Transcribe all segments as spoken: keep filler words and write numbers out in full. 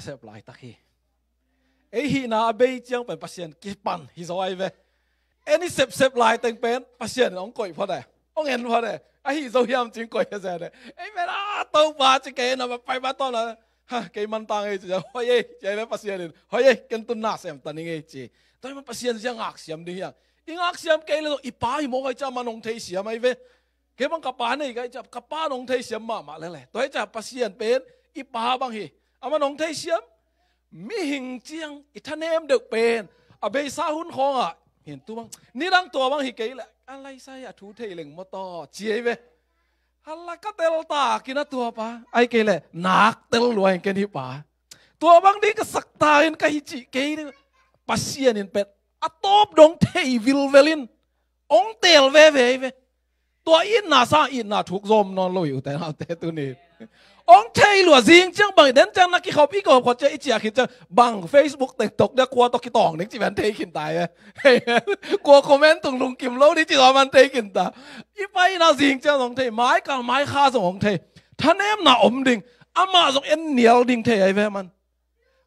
sepsep laitak hi. Ei hihna a bei ciang pen Pasian kipan hi zaw ai ve. En i sepsep laiteng pen Pasian in hong koih phot e, hong en phot e. Ahi zo hiam cing koih a zia de. Ei pen a Topa ci kei na pai ma tawn a, ha, kei man tang ei ci, hoi ei ci ai ve Pasian in. Hoi ei, ken tun na sem ta ning ei ci. Tua hi man Pasian zia ngak siam ding hiang. I ngak siam kei le zong i pa hi mawk ai cia man hong thei siam ai ve. Kei bang ka pa nei ka i cia, ka pa nong thei siam mahmah lele. Tua i cia Pasian pen i pa bang hi. Ama nong thei siam. Mihing ciang i thanem deuh pen a beisa hun khawngah hin tu bang nidang tua bang hi kei le, a laisai a thu thei leng maw taw ci ei ve. Hala ka tel ta kina tua pa ai kei le nak tel lua in ken hi pa. Tua bang ding ka sak ta in ka hi cih kei ding. Pasian in pen a tawp dong thei vilvel in ong tel veve ei ve. Tua itna sang itna thuk zawm nawn lo hi ute naute tuni. Ong thei lua zing ciang bang den ciang na kikhop i khop khop ciang i ciah khit ciang bang Facebook, TikTok dia kua tawh kitawng ding ci ven thei khin ta e. Kua comment tung lungkim lo ding ci zawm an thei khin ta. I pai na zing ciang zong thei mai kal mai kha zong ong thei. Thanemna om ding. Amah zong en nial ding thei ai ve man.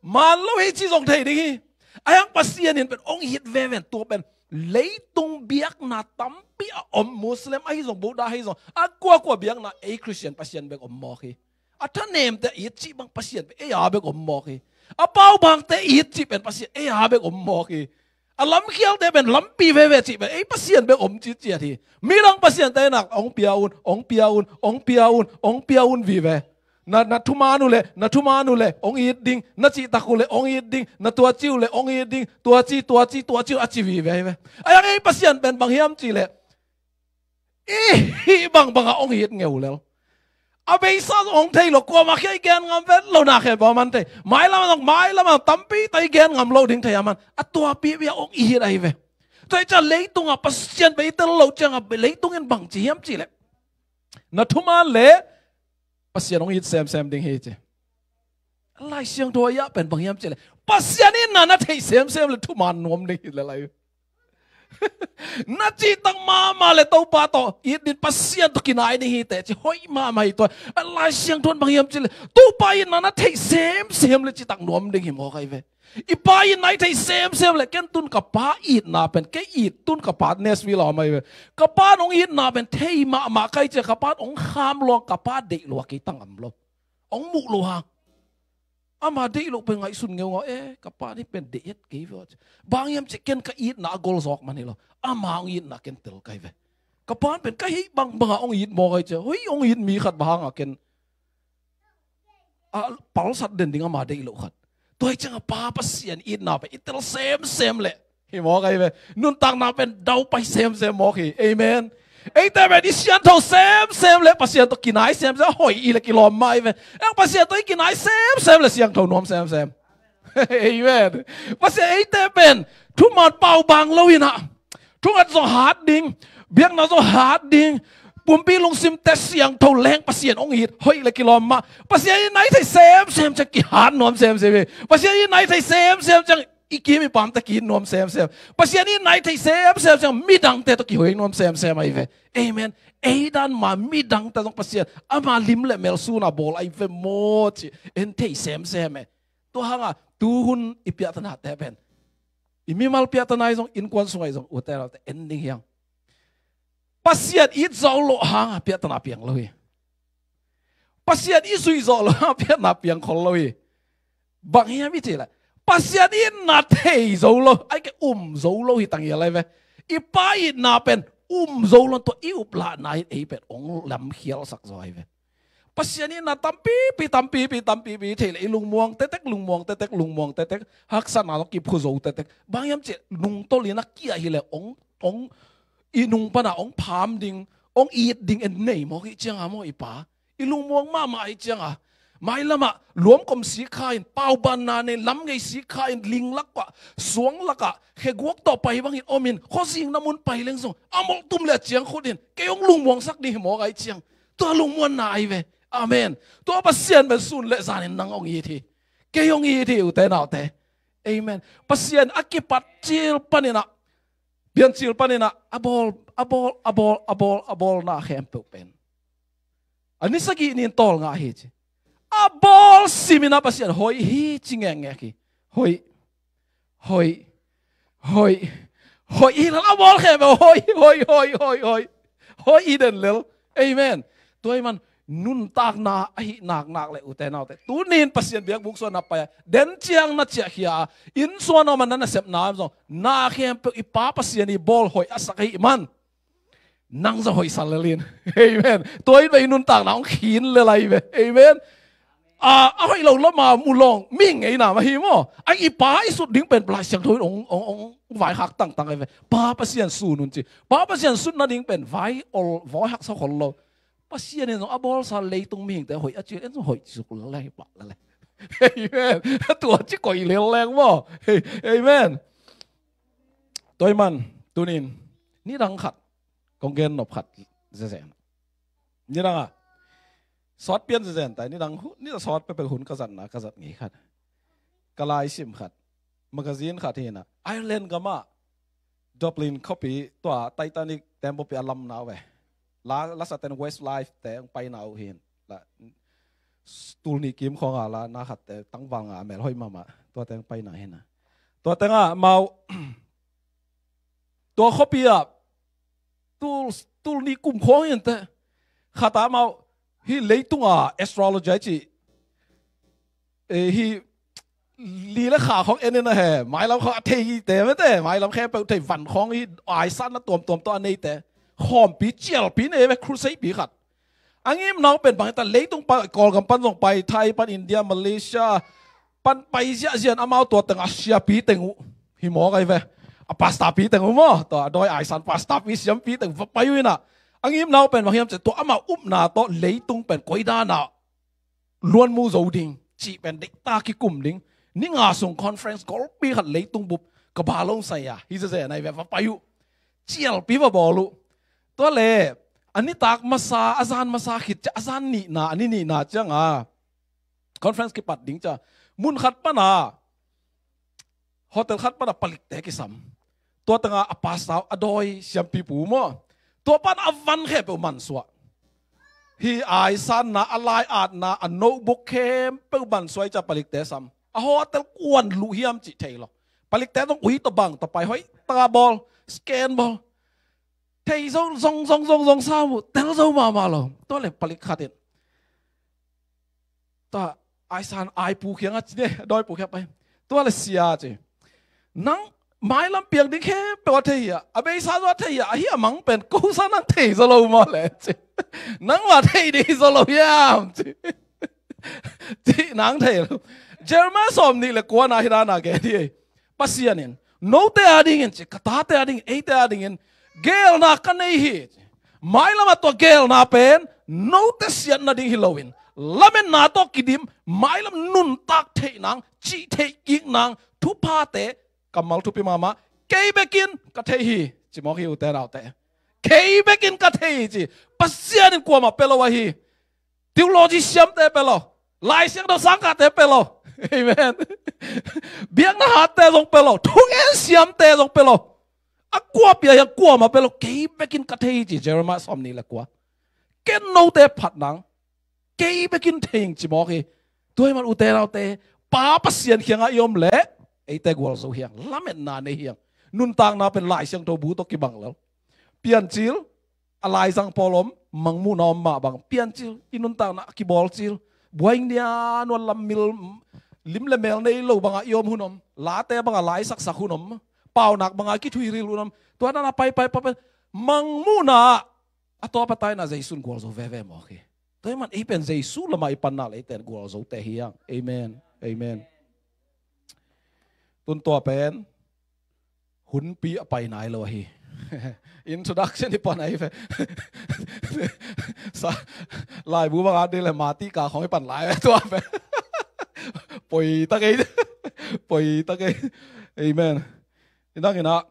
Man lo hi ci zong thei ding hi. Ai ang Pasian in pen ong it veve in tua pen leitung biakna tampi a om Muslim ahi zong Buddha ahi zong a kuakua biakna ei Christian Pasian bek om mawk hi. A thanemte it cih bang Pasian bek ei a bek om mawk hi. A paubangte it cih pen Pasian ei a bek om mawk hi. A lamkhialte pen lampi veve cih pen ei Pasian bek om ciciat hi. Midang pasiante nak ong pia un, ong pia un, ong pia un, ong pia un vive. Na, na thuman uh le, na thuman uh le ong it ding, na cihtak uh le ong it ding, na tuaci uh le ong it ding, tuaci, tuaci, tuaci uh a ci vive hi ve. Ai ang ei Pasian pen bang hiam cih le i hih bangbang a ong it ngeu lel. A beisa ong thei lo, kuamah khia i gen ngam vet lo na khe ba man thei. Mailam a zong, mailam a tampi ta i gen ngam lo ding thei a man. A tua pipia ong it ai ve. Tua i ca leitung a Pasian bei tel lo ciang a leitung in bang ci hiam cih le na thuman le Pasian hong it semsem ding hi ci. Lai Siangtho a pen bang hiam cih le Pasian itna na theih semsem le thuman nuam ding hi le lai. Na cihtak mahmah le Topa tawh it ding Pasian tawh kinai ding hi teh ci hoih mahmah hi tua. Lai Siangtho in bang hiam cih le Topa itna na theih semsem le cihtak nuam ding hi mawk ai ve. I pa itna i theih semsem le ken tun ka pa itna pen kei it tun ka pa Nashville a om ai ve. Ka pa nong itna pen thei mahmah kai cia ka pa nong kham luang ka pa deih lua kei tang am lo. Ong muh lo hang. Ama deih lo pen ngaihsun ngeungau e ka pa ni pen deih het kei ve. Bang hiam cia ken ka itna a gol zawk man hi lo. Ama ong itna ken tel kai ve. Ka pa pen ka hih bangbang a ong it mawk ai cia hoi ong it mi khat bang hang a ken a palsat den ding ama deih loh khat. Tua hi ciang a pa Pasian itna pen i tel semsem le hi mawk ai ve. Nuntakna pen daupai semsem mawk hi. Amen. Eite pen i siangtho semsem le Pasian tawh kinai semsem hoih i le kilawm mah ai ve. Eng Pasian tawh i kinai semsem le siangtho nuam semsem. Amen. Pasian eite pen thuman pau bang lo inah thungat zong hat ding, biakna zong hat ding, pumpi lungsim te siangtho leng Pasian ong it hoih le kilawm mah. Pasian itna i theih semsem ciang kihat nuam semsem hi. Pasian itna i theih semsem ciang i kim i pamte ki-it nuam semsem. Pasian itna i theih semsem ciang midangte tawh kihoih nuam semsem ahi ve. Amen. Ei dan ma midangte zong Pasian ama lim le mel suna bawl ahi ve maw ci en thei semsem e. Tua hanga tuhun i piahtanate pen i mimal piahtanai zong innkuan sungai zong ute naute en ding hiang. Pasian it zawh loh hanga piahtana piang lo hi. Pasian i zuih zawh loh hanga piahtana piang khol lo hi. Bang hiam i cih leh Pasian itna thei zo lo ai ke um zo lo hi tang hi a lai ve. I pa itna pen um zo lo tua i uplahna in ei pen ong lamkhialsak zaw ai ve. Pasian itna tampipi tampipi tampipi thei le i lungmuang tetek lungmuang tetek lungmuang tetek haksatna zong kiphu zo tetek bang hiam cih nungtolh in a kiah hileh ong ong i nung pana ong pham ding ong it ding en nei mawk hi cianga maw i pa i lungmuang mahmah hi cianga mailamah luamkom sik kha in paubanna nei lamngei sik kha in linglak ah suanglakah kheguak tawh pai bangin omin khuazing na mun pai leng zong a molhtum le a ciang khut in kei ong lungmuangsak ding hi mawk ai ciang tua lungmuanna ai ve. Amen. Tua Pasian pen sun le zanin nang ong it hi. Kei ong it hi ute naute. Amen. Pasian a kipat cil paninah biancil paninah a bawl a bawl a bawl a bawl a bawlna khempeuh pen a ni sagih nin tawlngah hi ci. A bawl simin a Pasian hoih hi ci ngekngek hi. Hoih. Hoih. Hoih. Hoih hi lel a bawl khempeuh hoih, hoih, hoih, hoih, hoih. Hoih hi den lel. Amen. Tua ahih man nuntakna ahi naknak le ute naute, tunin Pasian biakbuk sung na pai a, den ciang na ciahkhia a, inn sung a om a, na nasepna om zong, na khempeuh i Pa Pasian i bawl hoih a sak ahih man nang zong hoih sa lel in. Amen. Tua in bel i nuntakna hong khin lel ahi ve. Amen. A, a hoih lo lama mu lawng mihing ngeina mah hi maw. A, i Pa i sut ding pen Lai Siangtho in hong, hong, hong vaikhak tangtang ahi ve. Pa Pasian sun un ci. Pa Pasian sut nading pen vai ol, vai haksa khol lo. Pasian in zong a bawlsa leitung mihingte hoih a ci, en zong hoih ci suk lel ahi pah lel. Amen. Tua ci koih lel leng maw. Amen. Tua ahih man tunin nidang khat kong gen nop khat zezen. Nidang a sawt pian zezen tai, nidang hu-, nidang sawt peuhpeuh hun ka zatna, ka zat ngei khat. Ka laisim khat, magazine khat hi na, Ireland gam ah, Dublin khuapi, tua Titanic tembaw pi a lamna uh ve. La, la sa ten Westlife te hong paina uh hi na. La, tulnih kim khawng a la na khat te tangval nga a mel hoih mahmah. Tua te hong paina hi na. Tua teng ah amau tua khuapi ah tul, tulnih kum khawng hi inteh. Khat ah amau hih leitung a astrology ci, eh, hih li le kha khawng en in a he, mailam khawng a theite mete, mailam khempeuh thei, van khawng hih aisanna tuamtuam tawh a neite khawmpi cialpi nei ve, crusade pi khat. A ngimna uh pen bang hi ta, leitung pan, Kawlgam pan zong pai, Thai pan, India, Malaysia pan pai ziahziah in, amau tua teng a siapi teng uh hi mawk ahi ve. A pastor pi teng uh maw, tua a dawi aisan pastor pi, siampi teng va pai uh hi na. A ngimna uh pen bang hiam cih leh tua amau upna tawh leitung pen koi dan a luanmu zo ding cih pen deihtak kikum ding. Ni nga sung conference golpi khat leitung bup ka bal hong sai a, hi zezen ahi ve, va pai uh. Cialpi va bawl uh. Tua leh a nitak masa, a zan masa khit ciang, a zan nihna, a ni nihna ciang a conference kipat ding ciang, mun khat pan a, hotel khat pan a palikte kisam. Tua teng ah a pastor, a dawi siampipu maw, tua pan a van khempeuh mansuah. Hih aisanna, a lai-atna, a notebook khempeuh mansuah hi ciang palikte sam. A hotel kuan luh hiam cih thei lo. Palikte zong ui tawh bang tawh pai, hoih tak a bawl, scan bawl. Thei zo, zong, zong, zong, zong sam uh, tel zo mahmah lo. Tua leh palik khat in, tua aisan aipu kiang a ci ne, dawipu kiang pai. Tua leh sia ci, nang mailam piang ding khempeuh a thei hia, a beisa zong a thei hia, ahi a mang pen ko sa nang thei zaw lo maw leh ci. Nangmah thei ding hi zaw lo hiam ci. Ci nang thei lo. Jeremiah sawmnih le kua na hih dan a gen hi ei. Pasian in note a dingin ci, ka tate a dingin, eite a dingin geelna ka nei hi. Mailam a tua geelna pen note siatna ding hi loin, lametna tawh kidim, mailam nuntak theih nang, cih theih kik nang thuphate kammal thupi mahmah, kei bekin ka thei hi, ci mawk hi ute naute. Kei bekin ka thei hi ci. Pasian in kuamah pia lo ahi. Theology siamte pia lo. Lai Siangtho sangkahte pia lo. Amen. Biakna hatte zong pia lo. Thungen siamte zong pia lo. A kua pia hiam, kuamah pia lo. Kei bekin ka thei hi ci, Jeremiah sawmnih le kua. Ken note phat nang, kei bekin thei ing ci mawk hi. Tua ahih man ute naute, Pa Pasian kiangah i om leh eite gualzo hi hang, lametna nei hi hang. Nuntakna pen Lai Siangtho bu tawh kibang lel. Piancil, a laizang pawl om, mangmuhna om mah bang, piancil, i nuntakna a kibawlcil. Buaing nia nuan lam mil, lim le mel nei lo bangah i om hun om, late bangah laisaksak hun om, paunak bangah kithuiril hun om. Tua dan a pai, pai, pai, pai, mangmuhna a tawp a taina Jesu in gualzo veve mawk hi. Tua ahih man ei pen Jesu lamah i panna leh eite in gualzote hi hang. Amen. Amen. Tun tua pen hunpi a pai nai lo ahi. Introduction i pan ahi ve. Sa, laibu bang a ding leh mati ka khong i pan lai ve tua ve. Poi tak ei. Poi tak ei. Amen. I dang in ah,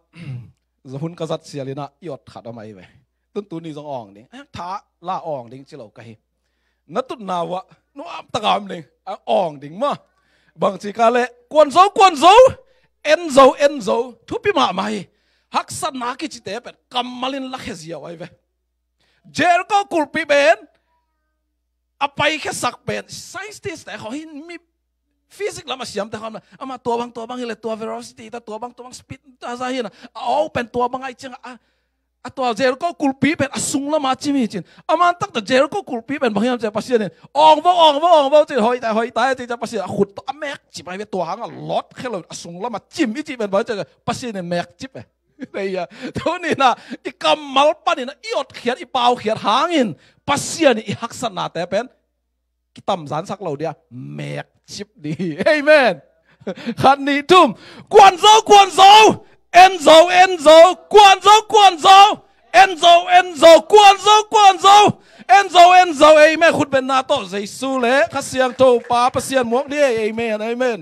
za hun ka zat sial in ah, i ot khat om ahi ve. Tun tuni zong awng ding. Eh, tha la awng ding ci lo ka hi. Na tutna uh ah nuam tak a om ding. A awng ding mah. Bangci ka leh, kuan zo, kuan zo. En zo, en zo. Thupi mahmah hi. Haksatna kicite pen kammal in lakhia ziau ahi ve. Jericho kulhpi pen a paikhiasak pen scientist te khawng hi, mi physics lam a siamte khawng, amah tua bang, tua bang hileh tua velocity ta, tua bang, tua bang speed ta za hi na, a aw pen tua bang ahih ciangin a, a tua Jericho kulhpi pen a sung lamah cim hi ci-in. A man taktak Jericho kulhpi pen bang hiam cih leh Pasian in, "Awng vo, awng vo, awng vo," ci-in, "Hoih ta, hoih ta," ci-in, Pasian a khut tawh a mekcip ahi ve, tua hangah lawt khe lo a sung lamah cim i cih pen bang hiam cih leh Pasian in mekcip e. Tuni-in ah i kammal panin ah i otkhiat, i paukhiat hangin Pasian in i haksatnate pen kitamzansak lo dia, mekcip ding hi. Amen. Khat, nih, thum. Kuan zo, kuan zo. En zo, en zo. Kuan zo, kuan zo. En zo, en zo. Kuan zo, kuan zo. En zo, en zo. Amen. Khutbetna tawh Jesu le Kha Siangtho Pa Pasian muak ni. Amen. Amen.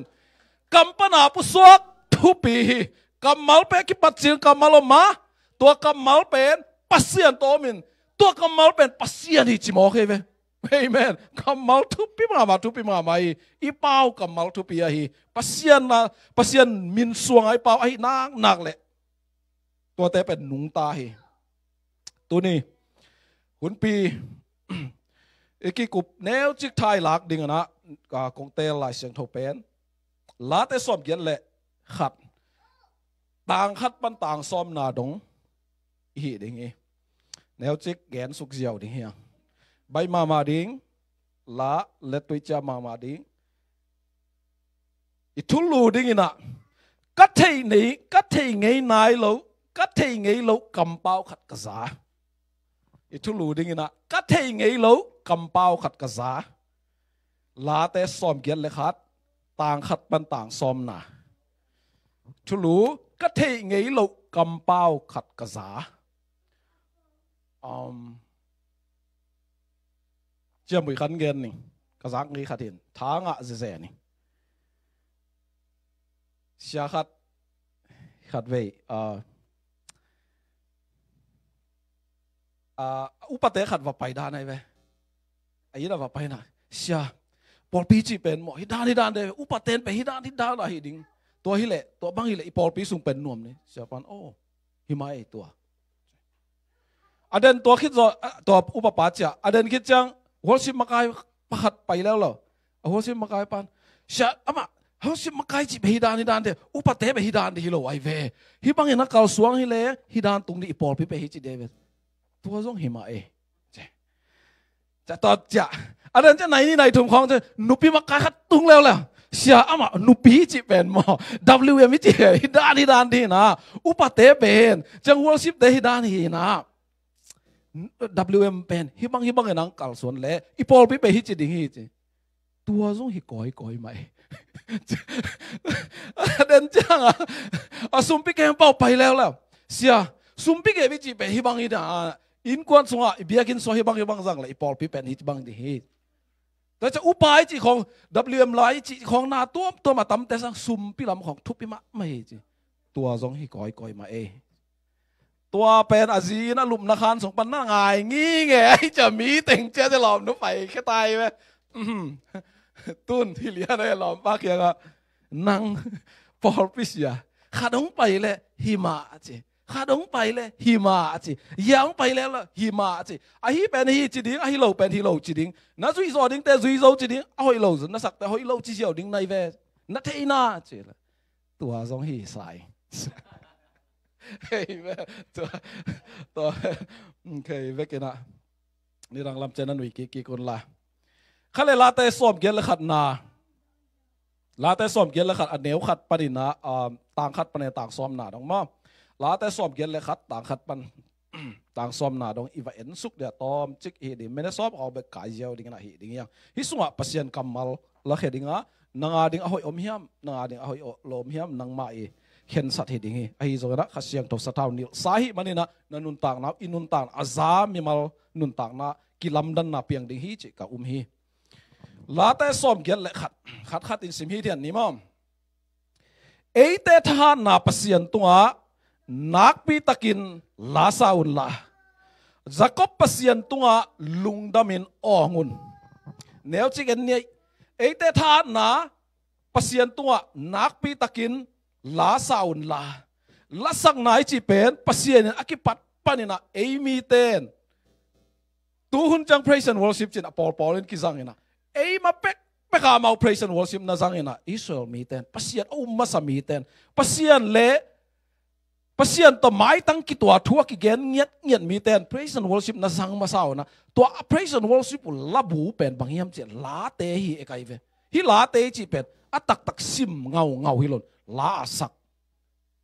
Kam pana pusuak thupi hi. Kammal pen kipat ciang kammal om a, tua kammal pen Pasian tawh om in, tua kammal pen Pasian hi ci mawk hi ve. Amen. Kammal thupi mahmah, thupi mahmah hi. I pau kammal thupi ahi. Pasian na, Pasian min suang a i pau ahi naknak leh tuate pen nungta hi. Tuni hunpi i kikup neucik thailak dingin ah, ka kong teel Lai Siangtho pen Late sawmgiat le khat, tang khat pan tang sawmna dong i hih ding hi. Neucik gen suk ziau ding hi a, baih mahmah ding, la le tuiciah mahmah ding. I thulu dingin ah, ka thei nei, ka thei ngei nai lo, ka thei ngei lo kampau khat ka za. I thulu dingin ah, ka thei ngei lo kampau khat ka za. Late sawmgiat le khat, tang khat pan tang sawmna. Thulu, ka thei ngei lo kampau khat ka za. Um, ciamui khan gen ning, ka zak ngei khat hin, tha ngah zeze ning. Sia khat, khat vei, ah, ah, upate khat va pai dan ahi ve. A inn ah va pai na, "Sia, pawlpi cih pen maw, hih dan, hih dan de, upate pen hih dan, hih dan ahi ding. Tua hileh, tua bang hileh i pawlpi sung pen nuam ni." Sia pan, "Oh, hi mah ei tua." A den tua khit zaw, a, tua upapa ciah a den khit ciang, worship makai pakhat pai leuleu. A worship makai pan, "Sia, amah worship makai cih pen hih dan, hih dan de, upate pen hih dan de hi lo ahi ve. Hih bangin a kalsuan hileh hih dan tung ding, i pawlpi pen hih ci de ve." Tua zong hi mah ei. Cia, tua cia, a den cia nai nih nai thum khawng cia nupi makai khat tung leuleu. "Sia, amah nupi cih pen maw, W M i cih hih dan, hih dan ding hi na. Upate pen, ciang worship te hih dan hi na. W M pen hih bang, hih bangin ang kalsuan leh i pawlpi pen hih ci ding hi," ci. Tua zong hi kawikawi mah ei. A den ciang a, a sumpi keng pau pai leuleu. "Sia, sumpi keng i cih pen hih bang hi na. Innkuan sungah, i biakinn sungah hih bang, hih bang zang leh i pawlpi pen hih bang ding hi." Tua cia upa i cih khawng, W M lai i cih khawng na tuamtuam a tamte sang sumpi lam khawng thupi mahmah hi ci. Tua zong hi kawikawi mah ei. Tua pen a zi in a lupna khan sung pan na ngai nginge, ahi cia mi teng cia cia lawmnu pai khia tai ve. Tun hi lian a lawmpa kiangah, "Nang pawlpi sia, khat hong pai leh hi mah," a ci. "Khat hong pai leh hi mah," a ci. "Hia hong pai leh hi mah," a ci. "Ahi pen hi ci ding, ahi lo pen hi lo ci ding. Na zuih zaw dingte zui zo ci ding, a hoih lo na sakte hoih lo ci ziau ding na hi ve. Na theihna," a ci. Tua zong hi sai. Amen. Tua, tua, okay, vekin ah, nidang lam ciang a nui kikkik un la. Kha le Late sawmgiat le khatna. Late sawmgiat le khat a neu khat panin ah, um, tang khat pan tang sawmna dong maw. Late sawmgiat le khat tang khat pan tang sawmna dong i va en suk dia tawmcik hi ding. Minute sawm khawng bek kai ziau dingin ah hi ding hi hang. Hih sungah Pasian kammal lakhia dingah, nang a ding a hoih om hiam, nang a ding a hoih lo om hiam, nangmah i khensat hi ding hi. Ahi zongin ah Kha Siangtho sathau nilh sa ahih manin ah, na nuntakna uh i nuntakna a za mimal nuntakna kilamdanna piang ding hi cih ka um hi. Late sawmgiat le khat, khat khat in sim hi thian ni maw. Eite thahatna Pasian tungah nakpitakin lasa unla, Jakob Pasian tungah lungdamin awng un. Neucik en ni ei. Eite thahatna Pasian tungah nakpitakin lasa unla. Lasakna i cih pen Pasian in a kipat panin ah ei mite in Tuhun ciang praise and worship cin a pawlpawl in kizang inah, eima pekpek a amau praise and worship na zang inah, Israel miten, Pasian a um masa miten, Pasian le Pasian tawh maitang kitua thu a kigen ngiatngiat miten praise and worship na zang masa uh inah, tua praise and worship uh labu pen bang hiam cih late hi e kai ve. Hih late cih pen a taktak sim ngaungau hi lo in, la a sak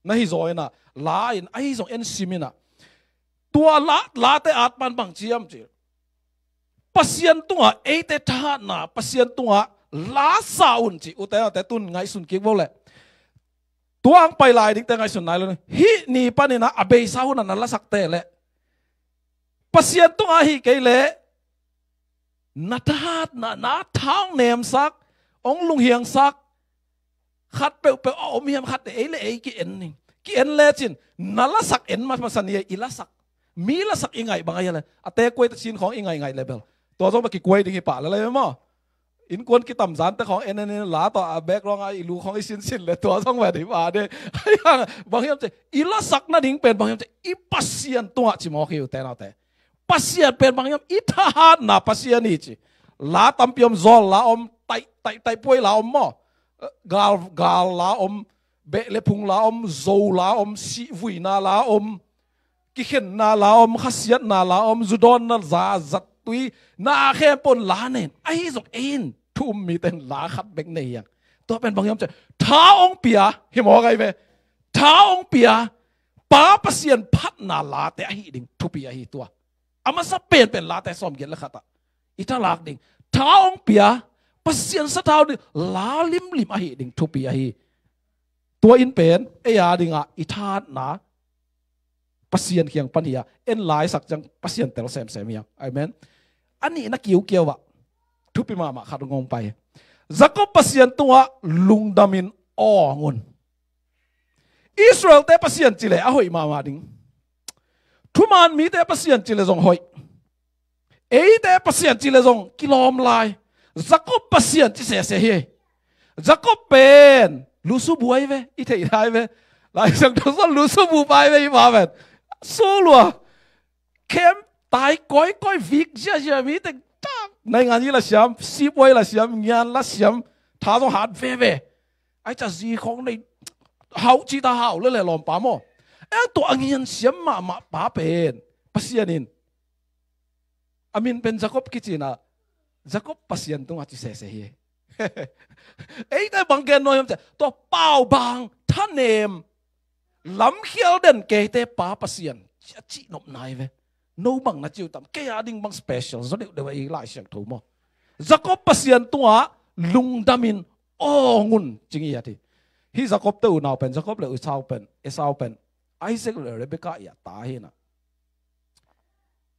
na hi zaw inah, la in ahi zong en sim inah, tua la, late at pan bang ci hiam cih, Pasian tungah eite thahatna, Pasian tungah la sa un ci. Ute naute, tun ngaihsun kik vo leh, tua ang pai lai dingte ngaihsun nai lo ni. Hih ni pan inah a beisa hun ah na lasakte leh, Pasian tungah ahi kei leh na thahatna, na thahatna hong nemsak, hong lunghiangsak, khat peuhpeuh a om hiam, khat ei le ei ki-en ning. Ki-en lecin na lasak en masa ni, i lasak, mi lasak i ngaih bang a hia le, a tekuai ta cin khawng i ngaih ngaih le bel, tua zong bel kikuai ding hi pah le lai maw. Innkuan kitamzante khawng en en in, la tawh a background a i lu khawng i sinsin le, tua zong bel ding pah ding. Bang hiam cih, i lasak nading pen bang hiam cih, i Pasian tungah ci mawk hi, ute naute. Pasian pen bang hiam, i thahatna Pasian hi ci. La tampi om, zawl la om, taih, taih, taihpuai la om maw. Gal, gal la om, beh le phung la om, zo la om, sihvuina la om, kikhenna la om, khasiatna la om, zudawnna za, zattui, na khempeuh in la nei in. Ahi zong ei in thu um mite in la khat bek nei hiang. Tua pen bang hiam cih, tha hong pia hi mawk ai ve. Tha hong pia, Pa Pasian phatna late ahi ding thupi ahi tua. A masa penpen late sawmgiat le khat ah i thalak ding. Tha hong pia, Pasian sathau ding, la limlim ahi ding thupi ahi. Tua in pen ei a dingah i thahatna Pasian kiang pan hi a, en laisak ciang Pasian tel semsem hi a. Amen. A nihna kiukiau ah thupi mahmah khat hong pai. Jacob Pasian tungah lungdamin awng un. Israelte Pasian ci le a hoih mahmah ding. Thuman mite Pasian ci le zong hoih. Eite Pasian ci le zong kilawm lai. Jacob Pasian ci sese hi. Jacob pen lusubu ai ve, i theih lai ve. Lai Siangtho sung lusubu pai ve, i pa pen. Sua lua. Khem tai koikoi, vik ziazia, mi teng tak. Naingan i la siam, sipuai la siam, ngian la siam, tha zong hat veve. Ai ca zi khawng nei, hau ci ta hau le le lawmpa maw. Eng tua a ngian siam mahmah pa pen Pasian in a min pen Jacob kici na, Jacob Pasian tungah ci sese hi. Eite bang gen nuam hiam cih, tua paubang, thanem, lamkhial den keite Pa Pasian ci a cihnop nai ve. No bang na ci uh tam, kei a ding bang special zaw deuhdeuh a i Lai Siangtho maw. Jacob Pasian tungah lungdamin awng un ci ngiat hi. Hih Jacob te unau pen, Jacob le Esau pen, Esau pen, Isaac le Rebekah i a ta hi na.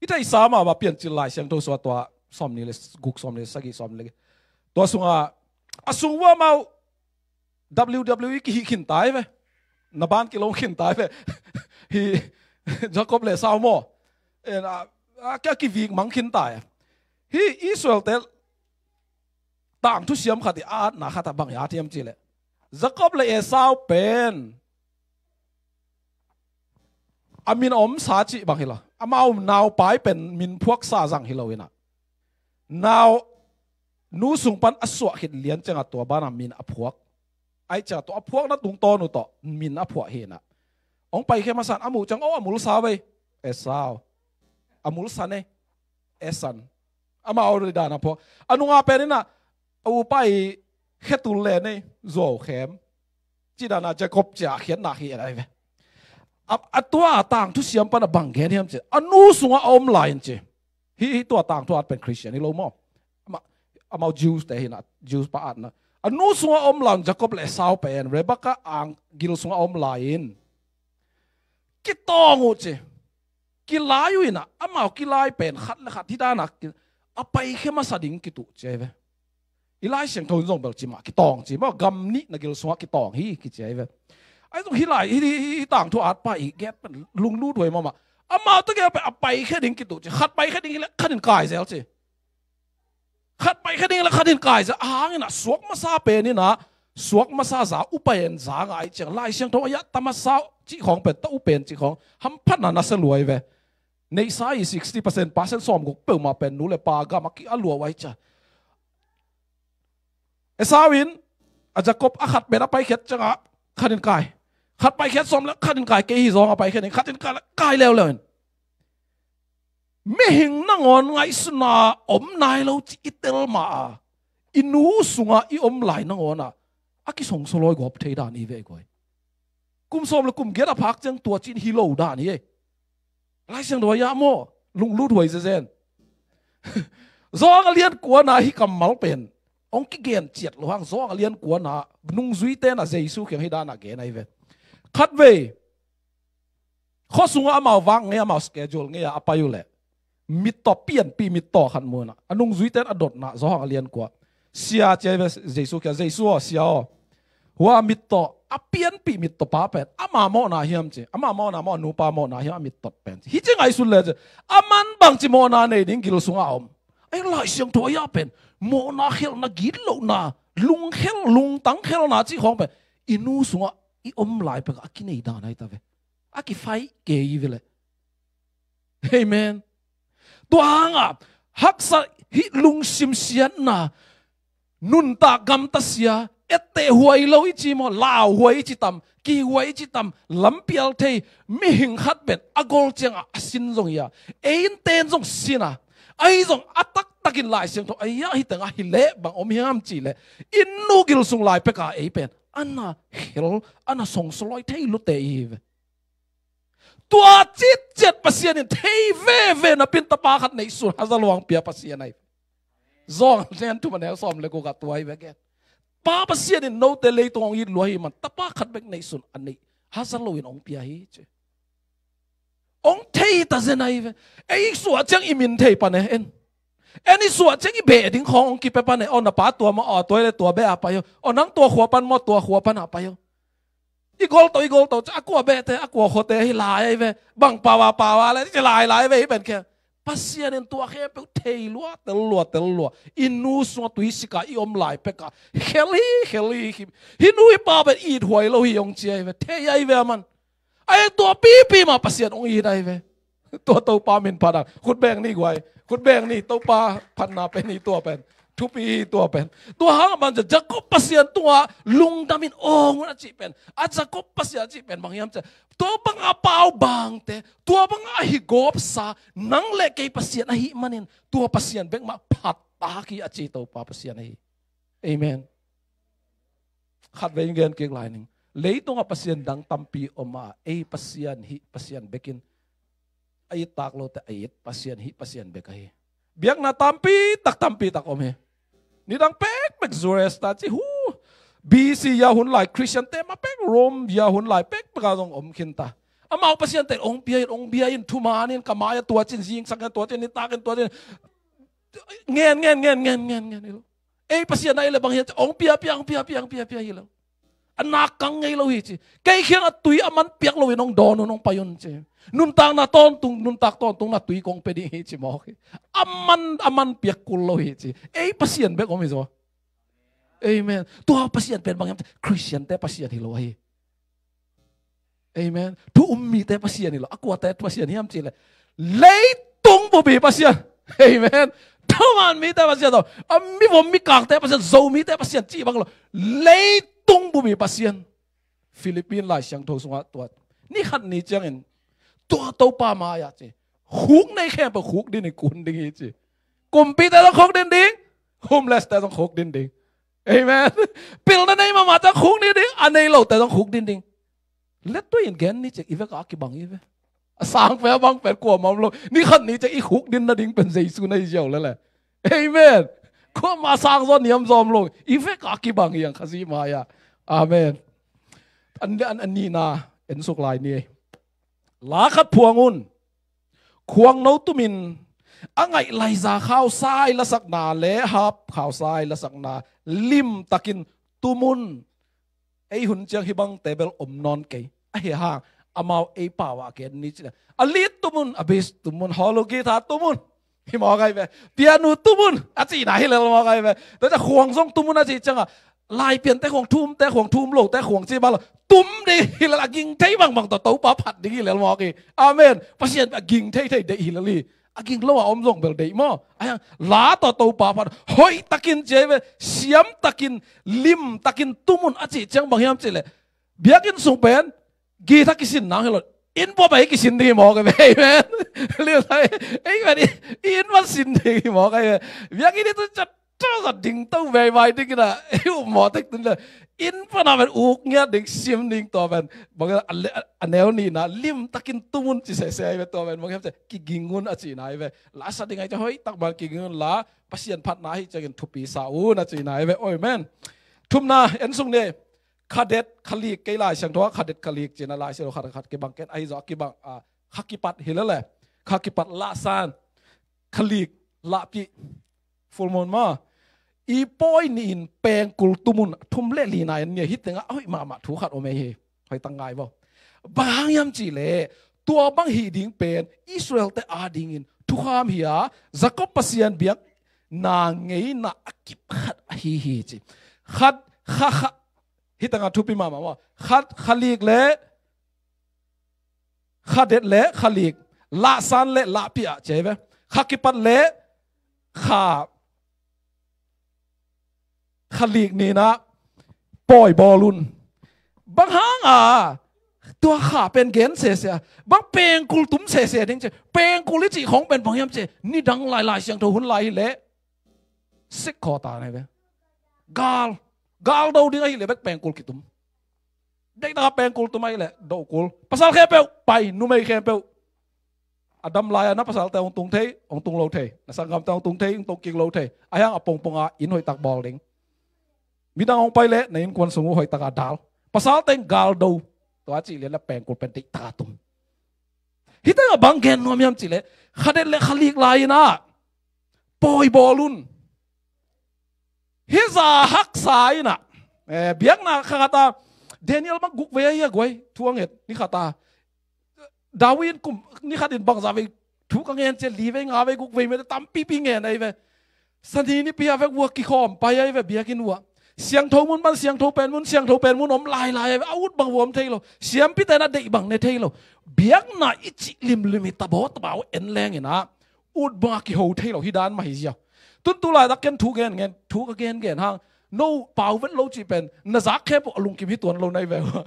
I theihsa mahmah Piancil Lai Siangtho sungah tua sawmnih le guk, sawmnih le sagih, sawmnih le, tua sungah a sung vua mau W W E kihih khin tai ve. Na ban kilong khin tai ve. Hi Jacob le Esau maw. En a, a, a kivik mang khin tai. Hi Israel te tangthu siam khat i a atna khat a bang i at hiam cih leh, Jacob le Esau pen a min a omsa cih bang hi lo. Amau naupai pen min phuaksa zang hi lo inah, nau nu sung pan a suah khit lian ciangah tua banah min a phuak. Ai ciangah tua a phuakna tungtawn uh tawh min a phuah hi inah, hong paikhia masa in a muh ciang, o, a mulsa vei, Esau. A mulsa ne, Esan. Amau ri dan a phuak. A nungah pen inah a upa i khetul le nei, zuau khem. Ci dan a Jacob cia khiatna hi et ai ve. A, a tua tangthu siam pan a bang gen hiam cih, a nu sungah a om lai in ci. Hi, hi tua tangthu at pen Christian hi lo maw. Amah, amau Jews te hi na, Jews pa at na. A nu sungah a om lai in Jacob le Esau pen, Rebekah ang gil sungah a om lai in kitawng uh ci. Kilai uh inah, amau kilai pen khat le khat hi dan a ki, a paikhia masa ding kituh ci ai ve. I Lai Siangtho in zong bel ci mah, kitawng ci mah, gam nih na gil sungah kitawng hi kici ai ve. Ai zong hi lai, hi, hi, hi tangthu at pa i gate pen lunglut huai mahmah. Amau te gate pen a paikhia ding kituh ci, khat paikhia ding hi le khat in kai zel ci. Khat paikhia ding le khat in kai zel, a hang inah suak masa pen inah, suak masa za upen za ngai ciang, Lai Siangtho a iah ta masa cih khawng pen, ta upen cih khawng hamphatna na sa luai ve. Neihsa i sixty percent, percent sawmguk peuhmah pen nu le pa gam a ki a lua uai cia. Esau in a Jacob a khat pen a paikhiat ciangah khat in kai. Khat paikhiat sawm le khat in kai, kei hi zawng a paikhiat in khat in kai le kai leuleu in. Mihing nangawn ngaihsutna om nai lo ci i tel ma a, i nu sungah i om lai nangawn ah a kisongsoloi gawp thei dan i ve guai. Kum sawm le kum giat a phak ciang tua cin hi lo dan hi. Laisiangtho a ia maw, lunglut huai zezen. Zawng a lian kuana hi kammal pen hong kigen ciat lo hang, Zawng a lian kuana nungzuite na Jesu kiang hi dan a gen ahi ve. Khatvei khuasungah amau vak ngei, amau schedule ngei a a pai uh leh mittaw pianpih, mittaw khat muhna a nungzuite a dotna Zawng a lian kua sia ci ahi ve. Jesu kiang, Jesu aw, sia aw, hua mittaw a pianpih mittaw pa pen ama mawhna hiam ci. Ama mawhna maw, a nupa mawhna hiam a mittot pen ci. Hi ci ngaihsun le ci, aman bangci mawhna nei ding gil sungah a om? Ei, Laisiangtho a ia pen mawhna khelhna, gitlohna, lungkhel, lungtang khelhna cih khawng pen i nu sungah i om lai pekah a kinei dan ahi ta ve. A kifaih kei i ve leh. Amen. Tua hangah haksa hih lungsim siatna, nuntak gamta sia, etteh huai lo i ci maw, lau huai i ci tam, ki huai i ci tam, lampial thei, mihing khat pen a gol ciangah a sin zong ia, ei innten zong sin a, ahi zong a taktakin Laisiangtho a ia hi tengah hi leh bang om hiam cih leh, inn nu gil sung lai pekah ei pen a na khel, a na songsoloi thei lute i hi ve. Tua citciat Pasian in thei veve napin tapa khat neihsun haza luang pia Pasian ahi. Zawng lian thum a neu sawm le guk ah tua hi vek e. Pa Pasian in note leitung hong it lua hi man, tapa khat bek neihsun a neih haza loin hong pia hi ci. Hong thei ta zen ahi ve. Ei suah ciang i min thei pan e en. En i suah ciang i beh ding khawng hong kipia pan e. Aw, na pa tua maw, aw, tua hi le tua beh a pai aw. Aw, nang tua khua pan maw, tua khua pan a pai aw. I gol to, i gol to, a kua behte, a kua khuate hi lai ahi ve. Bang pau a, pau a le ci lai lai ve hi pen khia. Pasian in tua khempeuh thei lua, tel lua, tel lua. I nu sungah tuisika i om lai pekah khel hi, khel hi, hi. Hi nu hi pa pen it huai lo hi hong ci ahi ve. Thei ahi ve a man. Ahi tua pipi mah Pasian hong it ahi ve. Tua Topa min phat a khut beng ni guai. Khut beng ni, Topa phatna pen hi tua pen. Thupi hi tua pen. Tua hang a man Jacob Pasian tungah lungdam in awng un a cih pen, a Jacob Pasian a cih pen bang hiam cih, tua bang a pau bangte, tua bang a hi gawpsa, nang le kei Pasian ahih manin tua Pasian bek mah phat tak hi a ci Topa Pasian ahi. Amen. Khatvei in gen kik lai ning. Leitungah pasian dang tampi om a, ei Pasian hih Pasian bekin a it tak lote a it Pasian hih Pasian bek ahi. Biakna tampi tak, tampi tak om hi. Nidang pekpek Zoroaster ci hu. B C ia hun lai Christian te mah pek, Rome ia hun lai pekpek a zong om khin ta. Amau pasian te ong bia in, ong bia in, thuman in, ka mai a tua cin, zingsak in tua cin, nitak in tua cin. Ngen, ngen, ngen, ngen, ngen, ngen hi lo. Ei Pasian a i le bang hian ci, ong pia, pia, ong pia, pia, ong pia, pia hi lo. A nak kang ngei lo hi ci. Kei khiang a tui a man piak lo in ong dawn un ong pai un ci. Nuntakna tawntung, nuntak tawntungna tui kong pe ding hi ci mawk hi. A man, a man piak kul lo hi ci. Ei Pasian bek om hi zaw. Amen. Tua Pasian pen bang hiam ci, Christian te Pasian hi lo ahi. Amen. Thu um mite Pasian hi lo. A kuate Pasian hiam cih leh, leitung bupi Pasian. Amen. Thuman mite Pasian tawh, a mivom mikakte Pasian, Zomite Pasian cih bang lo. Leitung bupi Pasian. Philippine Lai Siangtho sungah tua, ni khat ni ciangin tua Topa mai-ah ci, khuk nei khempeuh khuk din in kun ding hi ci. Kumpite zong khuk din ding, homeless-te zong khuk din ding. Amen. Pilna nei mahmah ciang khuk din ding, a nei lote zong khuk din ding. Lettui in gen ni ciang i vekah a kibang hi ve. A sang pen a bang pen kuamah om lo. Ni khat ni ciang i khuk din nading pen Jesu na hi ziau lel e. Amen. Kuamah a sang zaw niam zaw om lo. I vekah a kibang hi ang Khazih mai-ah. Amen. An, an, an nihna en suk lai ni. La khat phuang un. Khuangno tumin a ngaih laiza khausai lasakna le hap khausai lasakna limtakin tum un. Ei hun ciang hih bangte bel om nawn kei. Ahi hang amau ei pau-ah gen ni ci leh, a lead tum un, a bass tum un, hollow guitar tum un. Hi mawk ahi ve. Piano tum un. A cihna hi lel mawk ahi ve. Tua ciang khuang zong tum un a cih ciangah Laipiante khong thu umte khong, thu um lote khong ci bang lo. Tum ding hi lel a, ging thei bangbang tawh Topa phat ding hi lel mawk hi. Amen. Pasian a ging thei thei deih hi lel hi. A ging lo a om zong bel deih maw. A hiang la tawh Topa phat. Hoih takin ci ahi ve. Siam takin, lim takin tum un a cih ciang bang hiam cih leh, biakinn sung pen guitar kisin nang hi lo. Inn pua pai kisin ding hi mawk ahi ve. Amen. Liu thai. Ei pen i inn pua sin ding hi mawk ahi ve. Biakinn i tu chat, tu zat ding to veivai ding in a, ei upmawh tek tun le. Inn pua na pen uk ngiat ding, sim ding tua pen. Bang a le, a neu nihna, lim takin tum un ci sese ahi ve tua pen. Bang hiam cih, kiging un a cihna ahi ve. La sa ding ahi ciang hoih tak bang kiging un la, Pasian phatna ahi ciangin thupi sa un a cihna ahi ve. Amen. Thumna, en sung ni. Khadet khalik, kei Lai Siangtho ah khadet khalik cihna, Lai Siangtho khat khat kibang ken, ahi zong a kibang, a, kha kipat hi lele. Kha kipat, lahsan, khalik, lahpih. Full moon maw. I pawi ni-in pengkul tum un, thum le lina en ni a, hi tengah a hoih mahmah thu khat om ei hi. Hoih tak ngai vo. Bang hang hiam cih leh, tua bang hih ding pen Israel-te adingin thukham hi a, Jakob Pasian biakna ngeina a kip khat ahi hi ci. Khat, kha, kha, hi tengah thupi mahmah maw. Khat, khalik le, khadet le khalik, lahsan le lahpih ah ci ahi ve. Kha kipat le kha, khalik ni-in ah pawi bawl un. Bang hang a tua kha pen gen sese a, bang pengkul tum sese ding ci. Pengkul i cih khong pen bang hiam cih, nidang lai Lai Siangtho hun lai hi leh sik khaw ta na hi ve. Gal, gal do ding ahi leh bek pengkul kitum. Deihtak a pengkul tum ahi leh do kul. Pasal khempeuh pai, numei khempeuh. A dam lai-a na pasalte hong tung thei, hong tung lo thei. Na sanggamte hong tung thei, hong tung kik lo thei. A hiang a pongpong a inn hoih tak bawl ding. Midang hong pai leh na innkuan sung uh hoih tak a dal. Pasal teng gal do. Tua cih lian leh pengkul pen deihtak a tum. Hi tengah bang gen nuam hiam cih leh, khadet le khalik lai-in ah pawi bawl un. Hih zah haksa in ah, eh, biakna kha khat a, Daniel bang guk vei ahi a guai, thu a nget ni khat a. David in kum ni khat in bangzah vei thu ka ngen ciang, li vei, nga vei, guk vei, mete tampipi ngen ahi ve. Sani nipi a vek uh a kikhawm pai ahi ve, biakinn uh ah. Siangtho mun pan siangtho pen mun, siangtho pen mun om lailai ahi ve. A ut bang uh om thei lo. Siampite na deih bang ne thei lo. Biakna i cih limlim hi tabaw tabaw en leng in ah, ut bang a kiho thei lo hi dan mah hi ziau. Tun tu laitak ken thu gen ngen, thu ka gen gen hang, no pau vet lo cih pen na zak khempeuh a lungkim hi tuan lo na hi ve uh.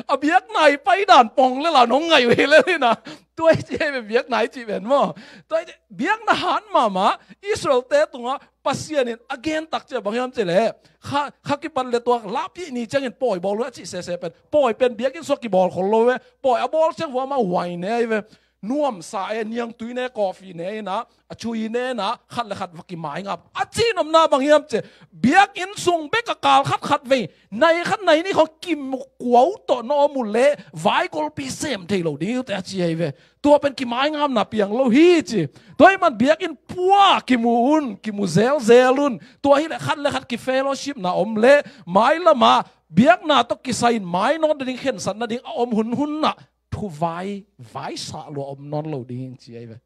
A biakna i pai dan pong le la nong ngai uh hi le hi na. Tua i ci hi ve, biakna i cih pen maw. Tua i ci, biakna han mahmah Israel-te tungah Pasian in a gen tak ciang bang hiam cih leh, kha, kha kipat le tua lahpih ni ciangin pawi bawl un a cih sese pen, pawi pen biakinn sung ah kibawl khol lo ve. Pawi a bawl ciang vuah mah huai ne ahi ve. Nuamsa e, niangtui ne, coffee ne in ah, a chui ne in ah, khat le khat va kimaingap. A cih nopna bang hiam cih, biakinn sung bek a kal khat khat vei, nai khat nai nih khong kimukuau tawh na om uh leh, vaigolpi sem thei lo ding hi uh teh a ci ahi ve. Tua pen kimaingapna piang lo hi ci. Tua ahih man biakinn pua kimu un, kimu zelzel un. Tua hi leh khat le khat ki-fellowship-na om leh, mailam ah biakna tawh kisai in mai nawn ding, khensatna ding a om hunhun ah thuvai, vaisa lua om nawn lo ding hi ci ahi ve.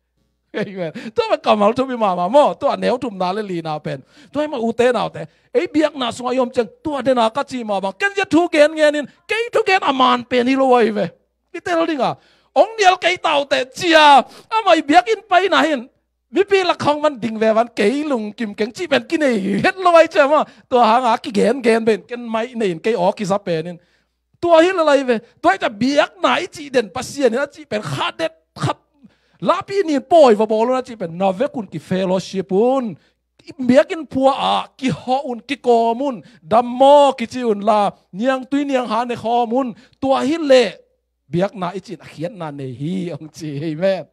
Amen. Tua pen kammal thupi mahmah maw. Tua a neu thumna le lina pen. Tua ahih man ute naute, ei biakna sungah i om ciang, tua den a ka cih mah bang, ken zia thu gen ngen in, kei thugen a man pen hi lo ahi ve. I tel ding a, hong nial kei ta uh teh ci a, amah i biakinn paina hin mipi lak khawng van ding ve van, kei lungkim keng cih pen kinei het lo ahi ciang maw. Tua hang a kigen gen pen, ken mai nei in, kei aw kiza pen in. Tua hi lel ahi ve. Tua hi ta biakna i cih den, Pasian in a cih pen khadet, khat, lahpih ni-in pawi va bawl un a cih pen, na vek un ki-fellowship un. Biakinn pua ah kihawh un, kikawm un, dam maw kici un la, niangtui niangha ne khawm un. Tua hi leh biakna i cih in a khiatna nei hi, hong ci hi. Amen.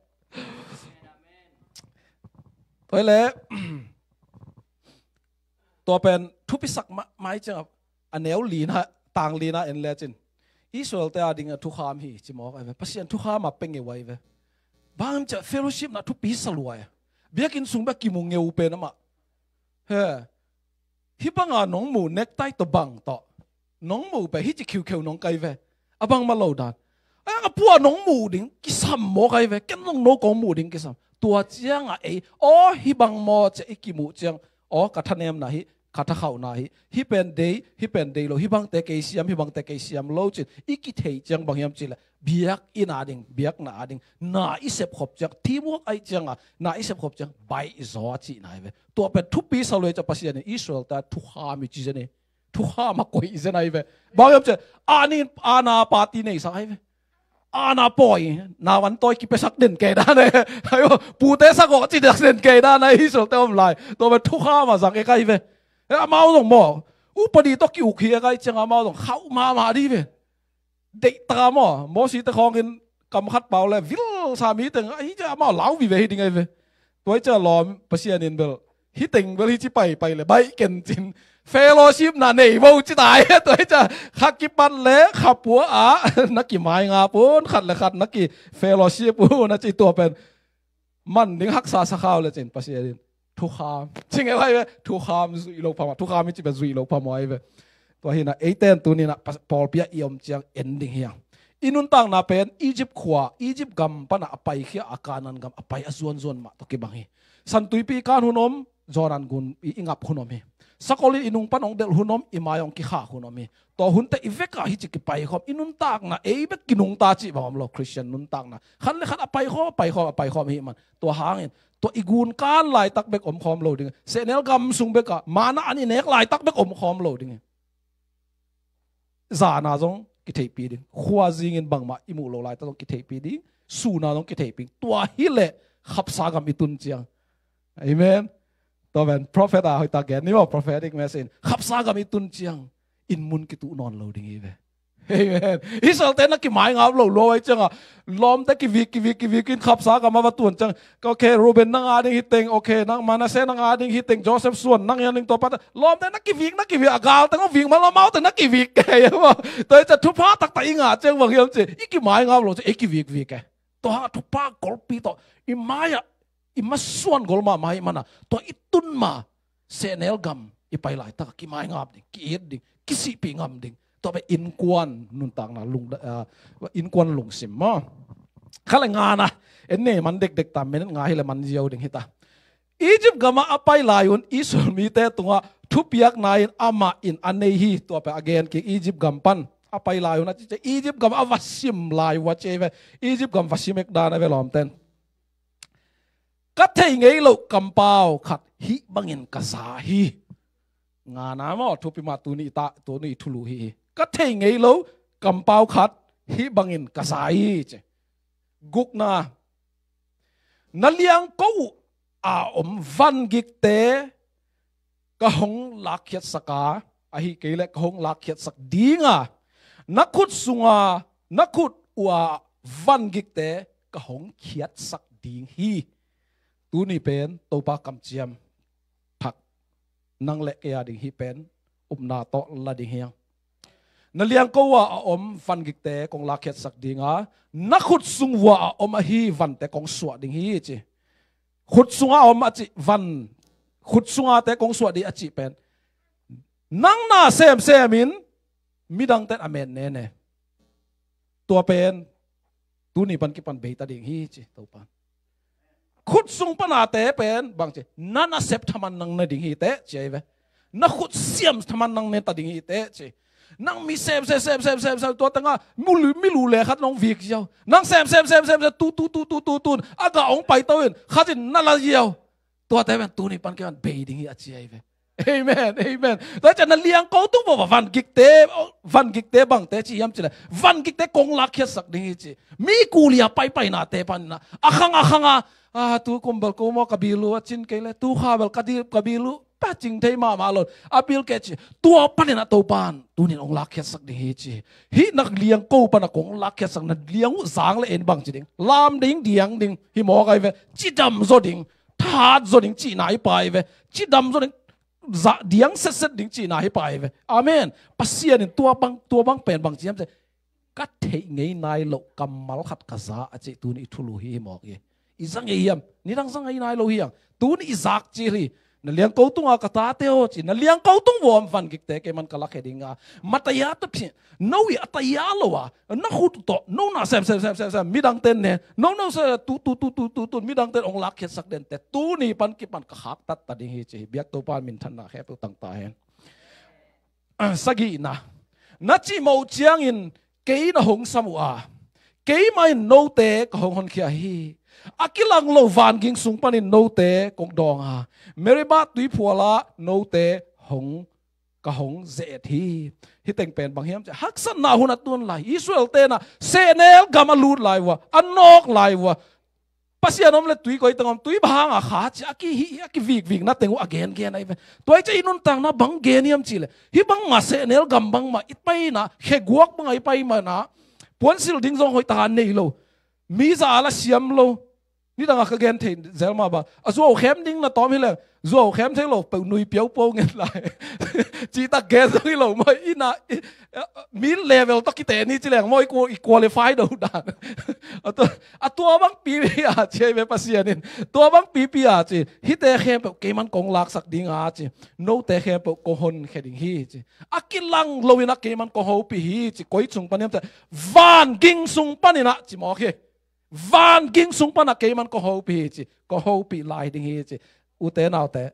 Tua hi leh, tua pen thupisak mah, mai ciang a, a neu lina, tang lina en lecin, Israel-te ading a thukham hi ci mawk ahi ve. Pasian thukham a pia ngeu ahi ve. Bang hiam cih leh fellowship-na thupi sa lua e. Biakinn sung bek kimu ngeu pen amah. He. Hih banga nong muh necktie tawh bang tawh nong muh pen hih ci khiukheu nong kai ve. A bangmah lo dan. A, a pua nong muh ding kisam mawk ahi ve. Ken zong no kong muh ding kisam. Tua ciangah ei, aw, hih bang maw ci-a i kimuh ciang, aw, ka thanemna hih, Kha thakhauhna hi. Hih pen dei, hih pen dei lo, hih bangte kei siam, hih bangte kei siam lo cin i kitheih ciang bang hiam cih leh biakinn a ding, biakna a ding na i sepkhop ciang, teamwork aih cianga na i sepkhop ciang baih zaw a cihna hi ve. Tua pen thupi sa lo hi. Ca Pasian in Israel ta thukham i ci zen hi. Thukham a koih zen ahi ve. Bang hiam cih leh a nin a na party neisak ahi ve. A na pawi, na van tawi kipiasak den kei dan e. Ayo, pute sak aw ci dak den kei dan e, Israelte om lai. Tua pen thukham a zang e kai ve. E, amau zong maw, upadi tawh ki-uk hi e kai ciang amau zong khauh mahmah di ve. Deihta maw, Mosite khawngin kam khat pau le vilsa mi teng ahi ciang amau lau vive hi ding ahi ve. Tua hi ciang lawm Pasian in bel hih teng bel hi ci paipai le baih ken cin fellowship na nei vo ci tai. Tua hi ciang kha kipat le kha pua ah na kimainga pun, khat le khat na ki fellowship pun a ci. Tua pen man ding haksa sa khau le cin Pasian in thukham ci ngei lai ve. Thukham zuih lo phamawh, thukham i ci pen zuih lo phamawh ahi ve. Tua hi na eite in tuni na pawlpi ah i om ciang en ding hi hang. I nuntakna pen Egypt khua, Egypt gam pan a paikhia a, Kanaan gam a pai a zuanzuan mah tawh kibang hi. Santuipi i kan hun om, Jordan gun i, i ngap hun om hi. Sakol in i nung pan hong delh hun om, i mai hong kikhak hun om hi. Tua hunte i vekah hici kipaikhawm, i nuntakna ei bek kinungta cih bang om lo, Khristian nuntakna. Khat le khat a paikhawm, a paikhawm, a paikhawm hi man. Tua hangin tua i gunkan laitak bek omkhawm lo ding. Sehnel gam sung bekah manna an i nek laitak bek omkhawm lo ding. Zana zong kitheihpih ding. Khuazingin bangmah i muh lo laitak zong kitheihpih ding. Suna zong kitheihpih ding. Tua hileh khapsa gam i tun ciang. Amen. Tua pen prophet a hoihtak gen ni maw, prophetic message. Khapsa gam i tun ciang inn mun kituh nawn lo ding hi ve. Amen. Israelte na kimaingap lo lo ahi cianga lawmte kivik, kivik, kivik in khapsa gam a va tuan ciang. Okay, Reuben nang a ding hi teng, okay, nang Manasseh nang a ding hi teng, Joseph suan nang hian ding tua pata. Lawmte na kivik, na kivik, a galte ngawh vik man lo, amaute na kivik kei a maw. Tua hi ciang thupha taktak i ngah ciang bang hiam ci, i kimaingap lo ci, ei kivikvik e. Tua hang a thupha golpi tawh i mai-ah i masuan gol mahmah ahih mana tua i tun ma sehnel gam i pai laitak a kimaingap ding, ki-it ding, kisihpih ngam ding. Tua pen innkuan nuntakna lung, ah, innkuan lungsim maw. Kha le ngana en nei man dekdek ta, minute nga hileh man ziau ding hita. Egypt gamah a pai lai un Israel mite tungah thupiakna in amah in a nei hi. Tua pen a gen kik, Egypt gam pan a pai lai un a ci ciang Egypt gam a va sim lai uh a ci ve. Egypt gam va sim ek dan a ve lawmten. Ka thei ngei loh kampau khat hih bangin ka za hi. Ngana maw, thupi mah, tuni i ta, tuni i thulu hi hi. Ka thei ngei loh kampau khat hih bangin ka za hi ci. Gukna, na liangko uh a om vangikte ka hong lakkhiatsak a, ahi kei leh ka hong lakkhiatsak ding a, na khut sunga, na khut uh a vangikte ka hong khiatsak ding hi. Tuni pen Topa kamciam thak nang le kei a ding hi pen upna tawh la ding hi hang. Na liangko uh a om vangikte kong lakkhiatsak ding a, na khut sung uh a om ahi vante kong suah ding hi ci. Khut sunga om a cih van, khut sungate kong suah dih a cih pen nang na semsem in midangten a men nene. Tua pen tuni pan kipan beita ding hi ci Topan. Khut sung panate pen bang ci, na nasep thaman nang ne ding hi teh ci ahi ve. Na khut siam thaman nang ne ta ding hi teh ci. Nang mi sem sem sem sem sem sem tua tengah mi lu, mi lu le khat nong vik ziau. Nang sem sem sem sem sem tu tu tu tu tu tun a gah hong paito in khatin na la ziau. Tuate pen tuni pan kipan bei ding hi a ci ahi ve. Amen, amen. Tua ciang na liangko tung bo vangikte, vangikte bangte ci hiam ci le vangikte kong lakkhiatsak ding hi ci. Mi kulia paipainate pan na a khang a khang a, a tu kum bel ko maw ka bil uh a cin kei le tu kha bel ka di ka bil uh. Pa cing thei mahmah lo a bil kei ci. Tua panin a Topan tunin hong lakkhiatsak ding hi ci. Hih na liangko pan a kong lakkhiatsak, na liang uh zang le en bang ci ding, lam ding, diang ding hi mawk ahi ve. Cidam zaw ding, thahat zaw ding cihna hi pai ve. Cidam zaw ding, zah diang setset ding cihna hi pai ve. Amen. Pasian in tua bang, tua bang pen bang ci hiam ci, ka theih ngei nai loh kammal khat ka za a cih tuni i thulu hi hi mawk hi. I za ngei hiam? Nidang za ngei nai lo hi hang. Tuni i zak cil hi. Na liangko tunga ka tate aw ci, na liangko tung vawm van gikte keiman ka lakhia dinga. Mataya ta phi, no i a taya lo a, na khut tawh no na sem sem sem sem sem, midang ten ne, no no se tu tu tu tu tu tu, midang ten ong lakkhiatsak den te, tuni pan kipan ka khaktat ta ding hi ci. Biak Topa minthanna khempeuh tang ta hen. Sagihna, na cimawh ciangin kei na hong sam uh a, keimah in note ka hong honkhia hi. A kilang lo vanging sung panin note kong dawng a, Meribah tuiphualah note hong, ka hong ze-et hi. Hih teng pen bang hiam cih leh haksatna hun a tun lai, Israel tenah sehnel gam a lut lai uh a, a nawk lai uh a, Pasian om le tui koi teng om, tui bang hanga kha ci a, ki hih a kivikvikna teng uh a gengen ahi ve. Tua hi ciah i nuntakna bang gen hiam cih leh, hih bangmah sehnel gam bangmah i paina, kheguak banga i pai mana, puansilh ding zong hoih taka nei lo, mi za a la siam lo. Nidanga ka gen thei zel mah bang, a zuau khem ding na tawm hileng, zuau khem thei lo peuh nui piaupuau ngen lai. Cihtak gen zong hi lo maw, ina, i, mi level tawh kite ni ci leng maw, i qualify do dan. A tua, a tua bang pipi a ci ahi ve Pasian in. Tua bang pipi a ci, hihte khempeuh keiman kong laksak ding a ci, note khempeuh kong honkhia ding hi ci. A kilang lo inah keiman kong hopih hi ci. Koi sung pan hiam cih leh, vanging sung paninah ci mawk hi. Vanging sung panah keiman kong hopih hi ci, kong hopih lai ding hi ci. Ute naute,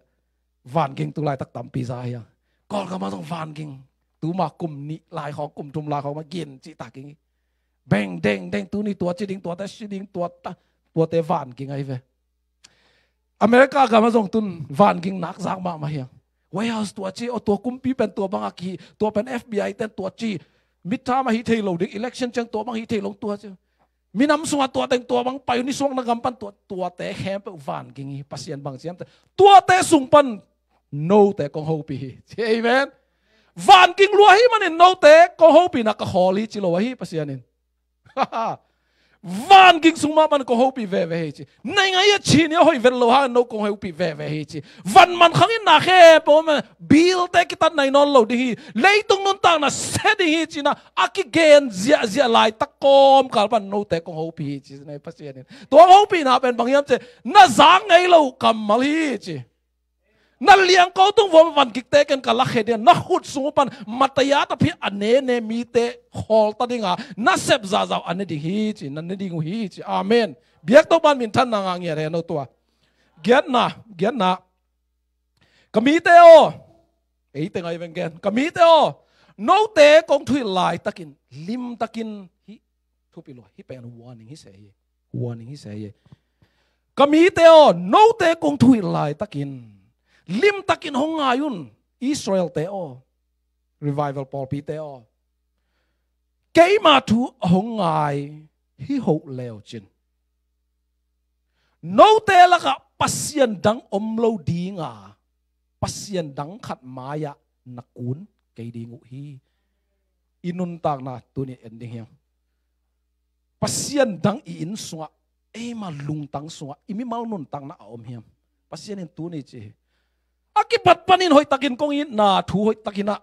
vanging tu laitak tampi za hiang. Kawlgam ah zong vanging, tuma kum nih lai khawng, kum thum lai khawng mah gin cihtak hi. Beng deng deng, tuni tua ci ding, tuate si ding, tuate, tuate vanging ahi ve. America gam ah zong tun vanging nak zak mahmah hiang. White House tua ci, aw tua kumpi pen tua bangah kihi, tua pen F B I ten tua ci, midterm ah hi thei lo ding, election ciang tua bang hi thei lo tua ci. Minam sungah tua teng tua bang pai uh, nisuakna gam pan tua, tuate khempeuh vanging hi. Pasian bang ci hiam cih leh, tuate sung pan note kong hopih hi ci. Amen. Vanging lua hi manin note kong hopihna ka khawl hi ci lo ahi Pasian in. Vanging sung mah pan kong hopih veve hi ci. Nei ngai a chin i a hoih vet lo hangin no kong hopih veve hi ci. Van man khang in na khempeuh mah, bilte kitat nai nawn lo ding hi. Leitung nuntakna se ding hi ci-in a kigen ziahziah laitak kawmkal pan note kong hopih hi ci. Nei Pasian in tua hopihna pen bang hiam cih leh, na zak ngei lo kammal hi ci. Na liangko tung vawm van gikte ken ka lakhia ding a, na khut sung uh pan mataya ta phi a nene mite khawlta dinga, na sep zahzah uh a ne ding hi ci, na ne ding uh hi ci. Amen. Biak Topa in minthanna ngah ngiat hen, no tua. Giatna, giatna. Ka mite aw, ei teng ahi veng gen. Ka mite aw, note kong thuhilh laitakin limtakin, hih thupi lua, hih pen warning hi se hi. Warning hi se hi. Ka mite aw, note kong thuhilh laitakin limtakin hong ngai un. Israelte aw, revival pawlpite aw, keima thu hong ngai hi hoh leucin, note lakah pasian dang om lo dinga, pasian dang khat mai-ah na kun kei ding uh hi. I nuntakna tuni en ding hiam? Pasian dang i inn sungah, eima lungtang sungah i mimal nuntakna a om hiam? Pasian in tuni ci hi. A kipat panin hoihtakin kong itna thu hoihtakin ah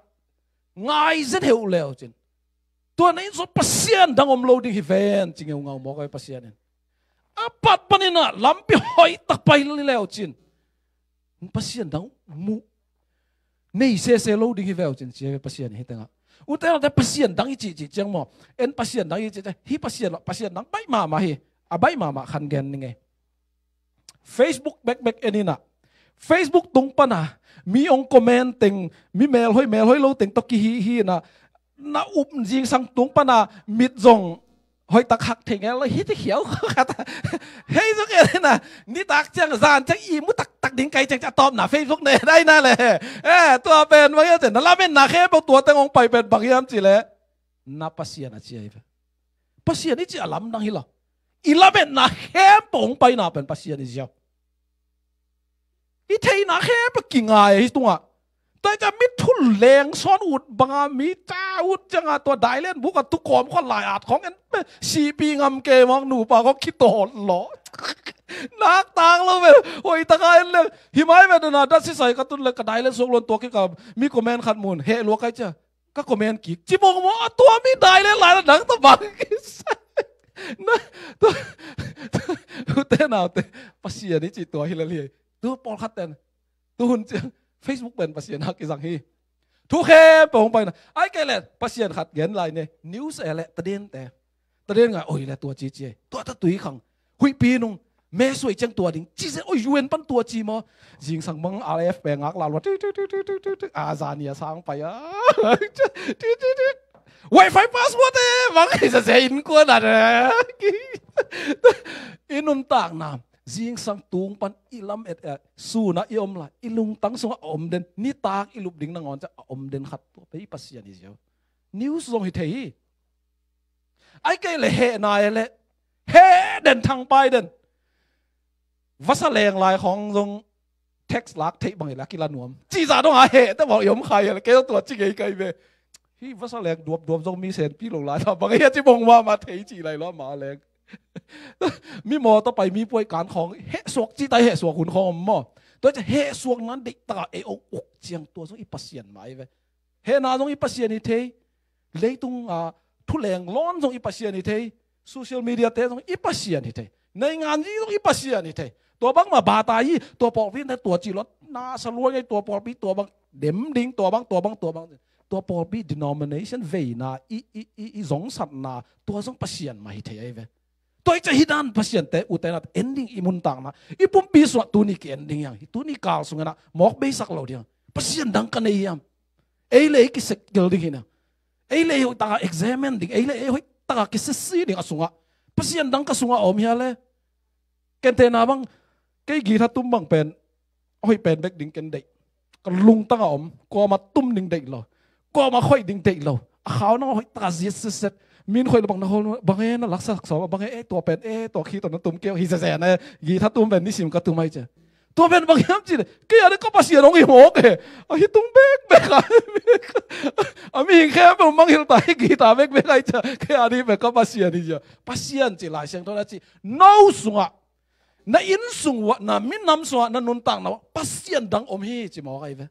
ngai zen heuh leucin, tua na inn sungah pasian dang om lo ding hi ven ci ngeungau mawk ahi Pasian in. A pat panin ah lampi hoihtak pai leucin, pasian dang mu nei sese lo ding hi veucin ci hi ve Pasian in hih tengah. Ute naute, pasian dang i cihcih ciang maw, en pasian dang i cih ciang, hih pasian, pasian dang baih mahmah hi. A baih mahmah khat gen ni ngei. Facebook bekbek en inah, Facebook tung pana mi ong comment teng, mi melhoih melhoih lo teng tawh kihi hi inah, na up zingsang tung pana mit zong hoihtak hak thei ngel lo hi ti khiau khat. Hei zong en inah, nitak ciang zan ciang i mu taktak ding kai ciang ciang a tawpna Facebook na en ai na le. Eh, tua pen bang hiam cih leh, na lametna khempeuh tua teng ong pai pen bang hiam cih leh, na pasian a ci ahi ve. Pasian i cih a lamdang hi lo. I lametna khempeuh ong paina pen pasian i ziau. I theihna khempeuh kingai ahi tungah. Tua hi ciah mi thu leng sawn ut banga mi ca ut cianga tua dailen buk a tu kawm khawng lai at khawng en pe sipi ngam kei mawk, nupa khawng kitawt lawh. Naktak lo ve. Hoihtaka en le, hi mai ve dana, dat sisai ka tun le ka dailen suak luan tua kik a mi comment khat mun heh lua kai ciah. Ka comment kik ci mawk maw, a tua mi dailen lai la dang ta bang. Na, tua, tua, ute naute, pasian i cih tua hi lel hi. Tua pawlkhat ten Tu hun ciang Facebook pen Pasian a kizang hi. Thu khempeuh hong paina. Ai kei le Pasian khat gen lai ne. News e le tadente. Taden ngai oi le tua cici e. Tua ta tui khang. Huihpi nung. Me suai ciang tua ding. Ci se oi U N pan tua ci maw. Zingsang bang R F pe ngak la lua. Tu tu tu tu tu tu tu. A zani a sang pai a. Tu tu tu. Wi-Fi password e. Bang i sa se in kuan a de. I nuntakna. Zingsang tung pan i lam et et. Suna i om la. I lungtang sunga a om den. Nitak i lup ding nangawn ca a om den khat tua. Pe i Pasian i ziau. News zong hi thei hi. Ai kei le hehna e le. Heh den thangpai den. Vasa leng lai khong zong text lak theih bang i le a kila nuam. Cihza dong a heh te bang i om khai e le. Kei zong tua ci ngei kai ve. Hi vasa leng duap duap zong mi sen pi lo lai ta bang e a ci bong ma ma thei ci lai lo ma leng. Mi maw ta pai mi puai kan khong heh suak ci tai heh suak hun khong om maw. Tua ci heh suak nan deih taka e ong uk ciang tua zong i Pasian mai ve. Hehna zong i Pasian hi thei. Leitung a thuleng lawn zong i Pasian hi thei. Social media te zong i Pasian hi thei. Naingan zi zong i Pasian hi thei. Tua bang ma bata hi tua pawlpi te tua ci lot na sa luai ngai tua pawlpi tua bang dem ding tua bang tua bang tua bang. Tua pawlpi denomination veina i, i, i, i zongsatna tua zong Pasian ma hi thei ai ve. Tua i ca hi dan Pasian te u te na en ding i muntakna. I pumpi suah tuni ki en ding hiang. Tuni kal sungena mawk beisak lo ding. Pasian dang ka nei hiam. Ei le ei kisek gel ding hina. Ei le ei hoih taka examine ding. Ei le ei hoih taka kisesi ding a sunga. Pasian dang ka sunga om hia le. Kente na bang. Kei githa tum bang pen. Hoih pen bek ding ken deih. Ka lungtanga om. Kuama tum ding deih lo. Kuama khoih ding deih lo. A khau nang hoih taka ziat set set. Min khoih lo bang na hol bang e na laksa so bang e tua pen e tua khi tua na tum keu hi se se na. Githa tum pen nisim ka tum ai ce. Tua pen bang hiam ci le kei a ding ka Pasian hong i mawk e. A hi tung bekbek a. A mihing khempeuh mangngilh ta hi gita bekbek ai cia kei a ding pen ka Pasian hi cia. Pasian ci Lai Siangtho na ci no sungah na inn sung uah na minam sungah na nuntakna uah Pasian dang om hi ci mawk ai ve.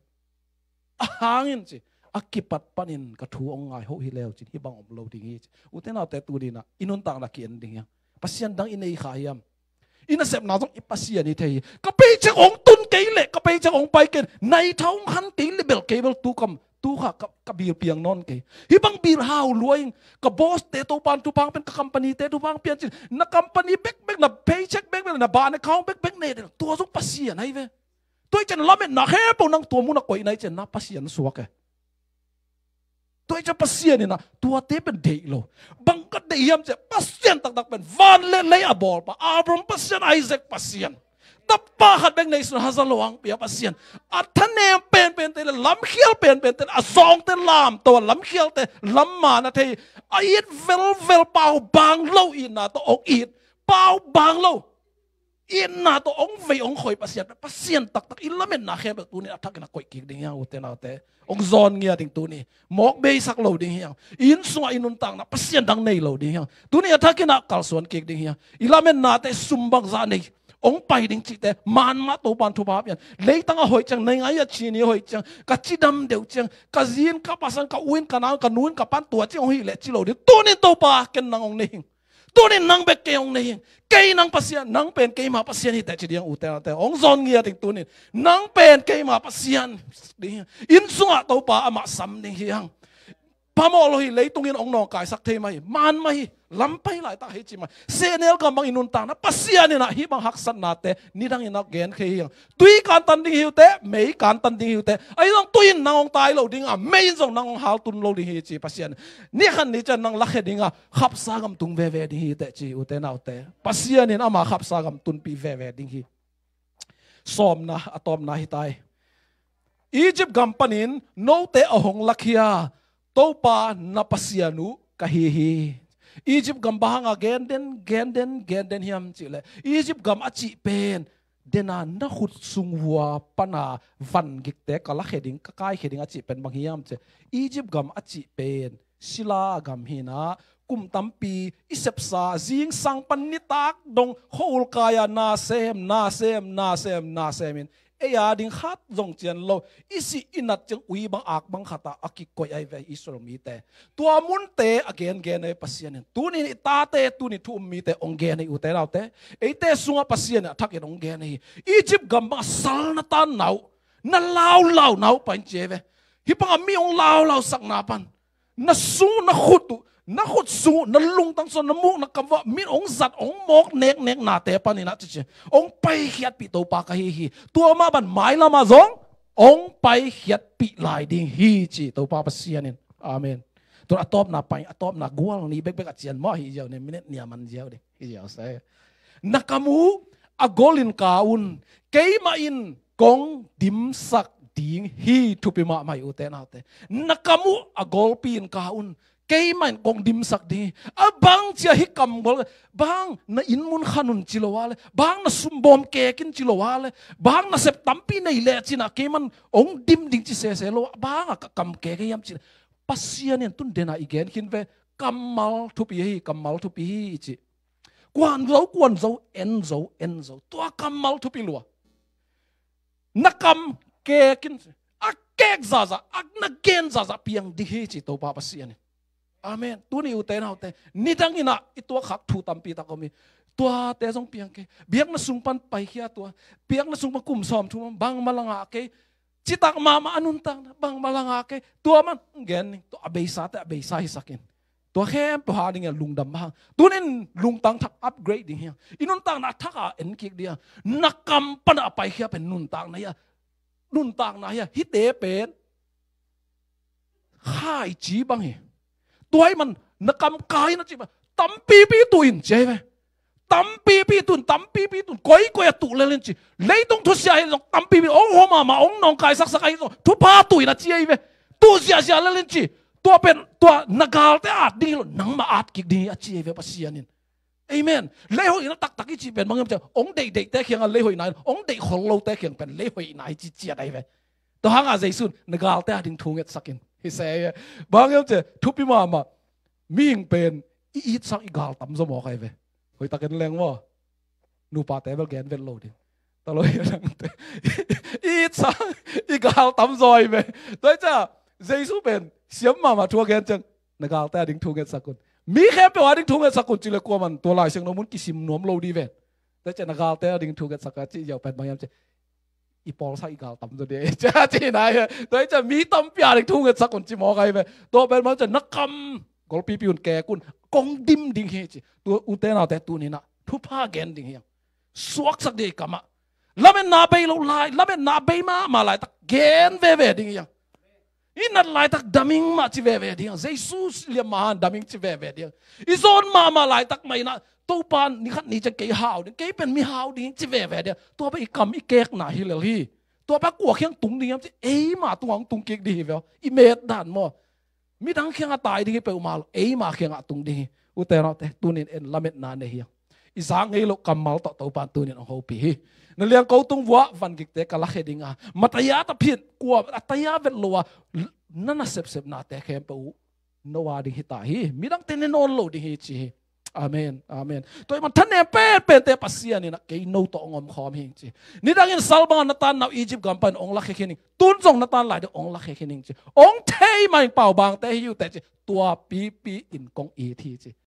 A hangin ci a kipat panin ka thu hong ngai hoh hi leu cin hi bang om lo ding hi ci. Ute naute tu dina i nuntakna ki en ding hiam. Pasian dang i nei kha hiam. I nasepna zong i Pasian hi thei hi. Ka paycheck hong tun kei leh ka paycheck hong pai ken nai tha hong han kei leh bel kei bel tu kam tu kha ka, ka bil piang nawn kei. Hi bang bil hau luai ing ka boss te Topan thupang pen ka company te thupang pian cin na company bekbek na paycheck bekbek na ban account bekbek nei deng tua zong Pasian hai ve. Tua i cian lametna khempeuh nang tua mun a koih nai cian na Pasian suak e. Tua i cian Pasian ina tuate pen deih lo. Bang ka deih hiam cian Pasian taktak pen van le lei a bawlpa Abraham Pasian, Isaac Pasian. Tapa khat bek nei sun haza lo ang pia Pasian. A thanem penpente le lamkhial penpente le a zawngte lamto a lamkhialte lamma na thei a it velvel pau bang lo itna tawh ong it pau bang lo. Itna tawh ong vei ong khoi Pasian, Pasian taktak i lametna khempeuh tuni a thakin a koih kik ding hiang ute naute. Ong zawn ngia ding tuni. Mawk beisak lo ding hiang. Inn sungah i nuntakna Pasian dang nei lo ding hiang. Tuni a thakin a kalsuan kik ding hiang. I lametnate sum bangzah nei. Ong pai ding cihte manmah Topan thupha pian. Leitang a hoih ciang, nei ngai a cini hoih ciang, ka cidam deuh ciang, ka zin, ka pasan, ka uin, ka naun, ka nuin, ka pan tua ciang ong hih leh ci lo ding. Tunin Topa ken nang ong nei hing. Tunin nang bek kei hong nei hing. Kei nang Pasian, nang pen keima Pasian hi teh ci ding ute nate. Hong zawn ngia ding tunin. Nang pen keima Pasian ding hiang. Inn sungah Topa amah sam ding hiang. Phamawh lo hi leitungin hong nawngkaisak thei mah hi. Man mah hi. Lampai laitak hi ci mah. Sehnel gam bang i nuntakna Pasian inah hih bang haksatnate nidang inah gen khei hiang. Tui kantan ding hi uh teh, mei kantan ding hi uh teh. Ahi zong tui in nang hong tai lo ding a, mei in zong nang hong haltun lo ding hi ci Pasian. Ni khat ni cian nang lakhia ding a, khapsa gam tung veve ding hi teh ci ute naute. Pasian in ama khapsa gam tunpih veve ding hi. Sawmna, a tawpna hi tai. Egypt gam panin note a hong lakhia Topa na Pasian uh ka hi hi. Egypt gam bang hanga gen den, gen den, gen den hiam cih leh Egypt gam a cih pen dena na khut sung vua pana van gikte ka lakhia ding, ka kaikhia ding a cih pen bang hiam cih. Egypt gam a cih pen sila gam hinah kum tampi i sepsa zingsang pan nitak dong khua-ul kai-a na sem, na sem, na sem, na semin ei a ding khat zong cian lo i sih i nat ciang ui bang ak bang khatah a kikoih ai ve Israel mite. Tua munte a gengen ai Pasian in tunin i tate tuni thu um mite hong gen ai ute naute. Eite sungah Pasian in a thakin hong gen ai hi. Egypt gam bang a salna tan nau Na laulau naupa in ci ei ve. Hih bangah mi hong laulausakna pan na sung uh, na khut uh, na khut sung uh, na lungtang sung uh, na muk na kam uh ah mi hong zat hong mawk nekneknate panin ah ci ci, hong paikhiatpih Topa ka hi hi. Tua mah bang mailam ah zong hong paikhiatpih lai ding hi ci Topa Pasian in. Amen. Tua a tawpna pai, a tawpna gual ni bekbek a cian maw, hi ziau ni, minute nih a man ziau ding. Hi ziau se. Na kam uh a golin ka un, keimah in kong dimsak ding hi. Thupi mahmah hi ute naute. Na kam uh a golpi in ka un, keimah in kong dimsak ding hi. A bang cia hih kam gol, bang na inn mun khan un ci lo a le, bang na sumbawm kek in ci lo a le, bang na sep tampi nei le cin ah keiman hong dim ding ci sese lo a, bang a ka kam kek hiam cin ah, Pasian in tun den a i gen khin ve, kammal thupi hi, kammal thupi hi i ci. Kuan zo, kuan zo, en zo, en zo. Tua kammal thupi lua. Na kam kek in, a kek zaza, a na gen zaza piang ding hi ci Topa Pasian in. Amen. Tuni ute naute, nidang in ah i tuak khak thu tampi tak om hi. Tuate zong piang kei. Biakna sung pan paikhia tua. Biakna sung pan kum sawm thu bang mah la ngah kei. Citak mahmah a nuntakna bang mah la ngah kei. Tua man gen ning, tua a beisate a beisa hisak in. Tua khempeuh ha ding a lungdam mah hang. Tunin lungtang thak upgrade ding hi hang. I nuntakna a thak a en kik ding hang. Na kam pan a paikhia pen nuntakna hi a, nuntakna hi a, hihte pen khaici bang hi. Tua hi man na kam kai na ci bang tampipi tuh in ci hi ve. Tampipi tuh in, tampipi tuh in, koikoi a tuh lel in ci. Leitung thusia hi zong tampipi, ong hua mahmah, ong nawngkaisaksak ahi zong thupha tuh in a ci hi ve. Tuh ziahziah lel in ci. Tua pen tua na galte at ding hi lo, nangmah at kik ding hi a ci hi ve Pasian in. Amen. Leihoihna taktak i cih pen bang hiam cih leh, hong deihdeihte kiangah leihoihna hi, hong deih khol lote kiang pen leihoihna hi ci ciat ahi ve. Tua hangah Jesu in na galte ading thu ngetsak in hi se hi. Bang hiam cih leh thupi mahmah. Mihing pen i itsak i gal tamzaw mawk ahi ve. Hoihtak en leng maw. Nupate bel gen vet lo ding. Tua lo hi a dangte. I itsak i gal tamzaw ahi ve. Tua hi ciah Jesu pen siam mahmah thu a gen ciang, na galte ading thu ngetsak un. Mi khempeuh ading thu ngetsak un cih leh kuaman tua Lai Siangtho mun kisim nuam lo ding ven. Tua ciah na galte ading thu ngetsak a cih ziau pen bang hiam cih leh, i pawlsak i gal tamzaw ding hi ci a cihna hi. Tua hi ciah mi tampi ading thu ngetsak un ci mawk ahi ve. Tua pen bang hiam cih leh na kam golpipi un kek un, kong dim ding hi ci. Tua ute naute tuni-in ah thupha gen ding hi hang. Suaksak ding hi kamah. Lametna bei lo lai, lametna bei mahmah laitak gen veve ding hi hang. I nat laitak daming mah ci veve ding hi hang. Jesu liam mah hang daming ci veve ding hi hang. I zawn mahmah laitak mah in ah Topa ni khat ni ciang kei hau ding, kei pen mi hau ding ci veve ding hi hang. Tua pen i kam i kekna hi lel hi. Tua pen kua kiang tung ding hiam cih leh eima tungah hong tung kik ding hi ve aw. I met dan maw. Midang kiangah tai ding hi peuhmah lo, eima kiangah tung ding hi. Ute naute, tuni-in en lametna nei hi hang. I zak ngei loh kammal tawh Topa in tuni-in hong hopih hi. Na liangko tung vuah vangikte ka lakhia ding a, mataia taphin kua a taia vet lo a na nasepsepnate khempeuh uh no ading hi ta hi. Midangte ne nawn lo ding hi ci hi. Amen. Amen. Tua ahih man thanem penpente Pasian in ah kei no tawh hong omkhawm hi ing ci. Nidangin sal bangin na tannau Egypt gam panin hong lakhia khin ing. Tun zong na tan lai ding hong lakhia khin ing ci. Hong thei mah ing, paubangte hi uh teh ci. Tua pipi in kong it hi ci.